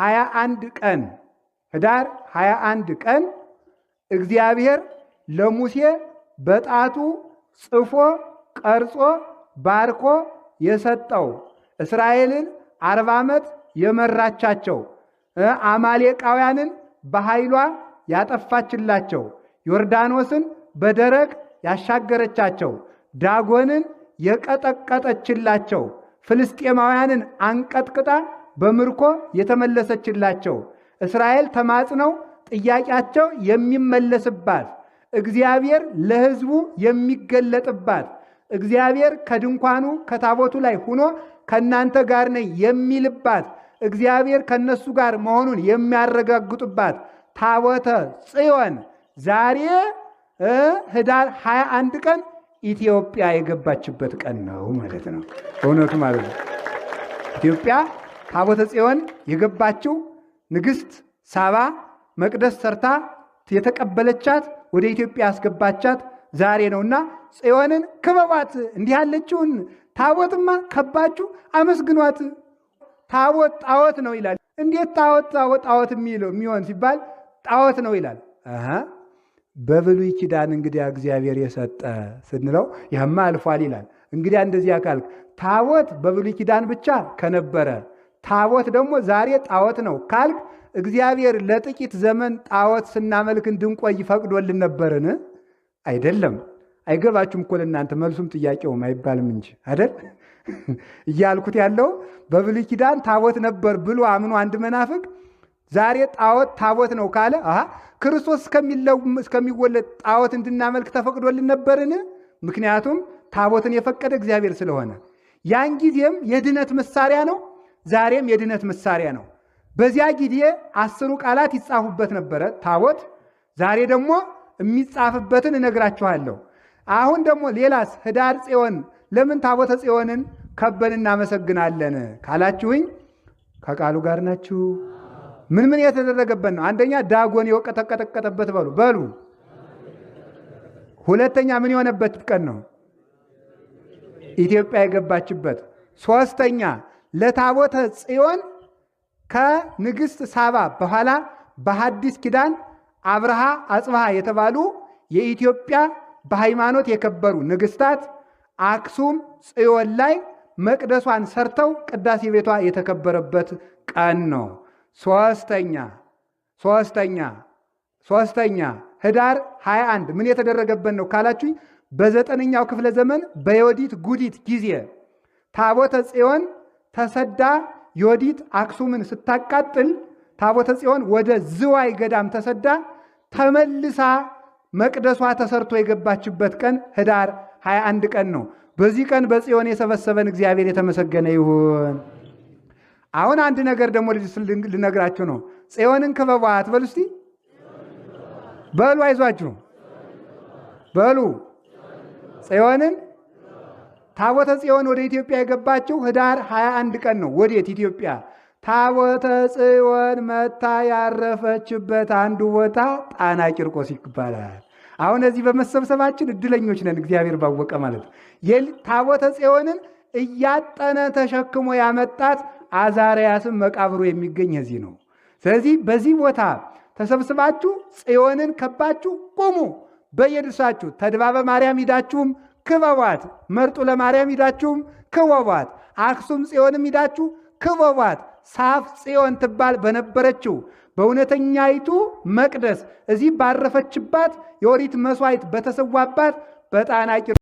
21 ቀን፣ ህዳር 21 ቀን እግዚአብሔር ለሙሴ በጣቱ ጽፎ ቀርጾ ባርኮ የሰጠው፣ እስራኤልን 40 ዓመት የመራቻቸው፣ አማሌቃውያንን በኃይሏ ያጠፋችላቸው፣ ዮርዳኖስን በደረቅ ያሻገረቻቸው፣ ዳጎንን የቀጠቀጠችላቸው፣ ፍልስጤማውያንን አንቀጥቅጣ በምርኮ የተመለሰችላቸው፣ እስራኤል ተማጽነው ጥያቄያቸው የሚመለስባት፣ እግዚአብሔር ለሕዝቡ የሚገለጥባት፣ እግዚአብሔር ከድንኳኑ ከታቦቱ ላይ ሁኖ ከእናንተ ጋር ነኝ የሚልባት፣ እግዚአብሔር ከነሱ ጋር መሆኑን የሚያረጋግጡባት ታቦተ ጽዮን ዛሬ ህዳር 21 ቀን ኢትዮጵያ የገባችበት ቀን ነው ማለት ነው። እውነቱ ማለት ነው። ኢትዮጵያ ታቦተ ጽዮን የገባችው፣ ንግሥት ሳባ መቅደስ ሰርታ የተቀበለቻት፣ ወደ ኢትዮጵያ ያስገባቻት ዛሬ ነውና ጽዮንን ክበቧት። እንዲህ ያለችውን ታቦትማ ከባችሁ አመስግኗት። ታቦት ጣዖት ነው ይላል። እንዴት ታቦት ጣዖት የሚሆን ሲባል ጣዖት ነው ይላል። በብሉይ ኪዳን እንግዲያ እግዚአብሔር የሰጠ ስንለው ያማ አልፏል ይላል። እንግዲያ እንደዚያ ካልክ፣ ታቦት በብሉይ ኪዳን ብቻ ከነበረ፣ ታቦት ደግሞ ዛሬ ጣዖት ነው ካልክ፣ እግዚአብሔር ለጥቂት ዘመን ጣዖት ስናመልክ እንድንቆይ ፈቅዶልን ነበርን? አይደለም። አይገባችሁም እኮ ለእናንተ መልሱም ጥያቄውም አይባልም እንጂ አይደል? እያልኩት ያለው በብሉይ ኪዳን ታቦት ነበር ብሎ አምኖ አንድ መናፍቅ ዛሬ ጣዖት ታቦት ነው ካለ፣ አሃ ክርስቶስ እስከሚወለድ ጣዖት እንድናመልክ ተፈቅዶልን ነበርን? ምክንያቱም ታቦትን የፈቀደ እግዚአብሔር ስለሆነ ያን ጊዜም የድነት መሳሪያ ነው፣ ዛሬም የድነት መሳሪያ ነው። በዚያ ጊዜ 10ሩ ቃላት ይጻፉበት ነበረ ታቦት። ዛሬ ደግሞ የሚጻፍበትን እነግራችኋለሁ። አሁን ደግሞ ሌላስ ህዳር ጽዮን ለምን ታቦተ ጽዮንን ከበን እናመሰግናለን ካላችሁኝ ከቃሉ ጋር ናችሁ። ምን ምን የተደረገበት ነው? አንደኛ ዳጎን የቀጠቀጠበት በሉ በሉ። ሁለተኛ ምን የሆነበት ቀን ነው? ኢትዮጵያ የገባችበት። ሶስተኛ ለታቦተ ጽዮን ከንግሥት ሳባ በኋላ በሐዲስ ኪዳን አብርሃ አጽብሃ የተባሉ የኢትዮጵያ በሃይማኖት የከበሩ ንግስታት አክሱም ጽዮን ላይ መቅደሷን ሰርተው ቅዳሴ ቤቷ የተከበረበት ቀን ነው። ሶስተኛ ህዳር 21 ምን የተደረገበት ነው ካላችሁኝ፣ በ9ኛው ክፍለ ዘመን በዮዲት ጉዲት ጊዜ ታቦተ ጽዮን ተሰዳ ዮዲት አክሱምን ስታቃጥል ታቦተ ጽዮን ወደ ዝዋይ ገዳም ተሰዳ ተመልሳ መቅደሷ ተሰርቶ የገባችበት ቀን ህዳር 21 ቀን ነው። በዚህ ቀን በጽዮን የሰበሰበን እግዚአብሔር የተመሰገነ ይሁን። አሁን አንድ ነገር ደግሞ ልነግራችሁ ነው። ጽዮንን ክበቧት በሉ እስቲ፣ በሉ፣ አይዟችሁ በሉ። ጽዮንን፣ ታቦተ ጽዮን ወደ ኢትዮጵያ የገባችው ህዳር 21 ቀን ነው። ወዴት ኢትዮጵያ? ታቦተ ጽዮን መታ ያረፈችበት አንዱ ቦታ ጣና ቂርቆስ ይባላል። አሁን እዚህ በመሰብሰባችን እድለኞች ነን፣ እግዚአብሔር ባወቀ ማለት ነው። ታቦተ ጽዮንን እያጠነ ተሸክሞ ያመጣት አዛርያስም መቃብሩ የሚገኝ እዚህ ነው። ስለዚህ በዚህ ቦታ ተሰብስባችሁ ጽዮንን ከባችሁ ቁሙ። በየድርሳችሁ ተድባበ ማርያም ሂዳችሁም ክበቧት፣ መርጡ ለማርያም ሂዳችሁም ክበቧት፣ አክሱም ጽዮንም ሂዳችሁ ክበቧት። ሳፍ ጽዮን ትባል በነበረችው በእውነተኛይቱ መቅደስ እዚህ ባረፈችባት፣ የኦሪት መስዋዕት በተሰዋባት በጣና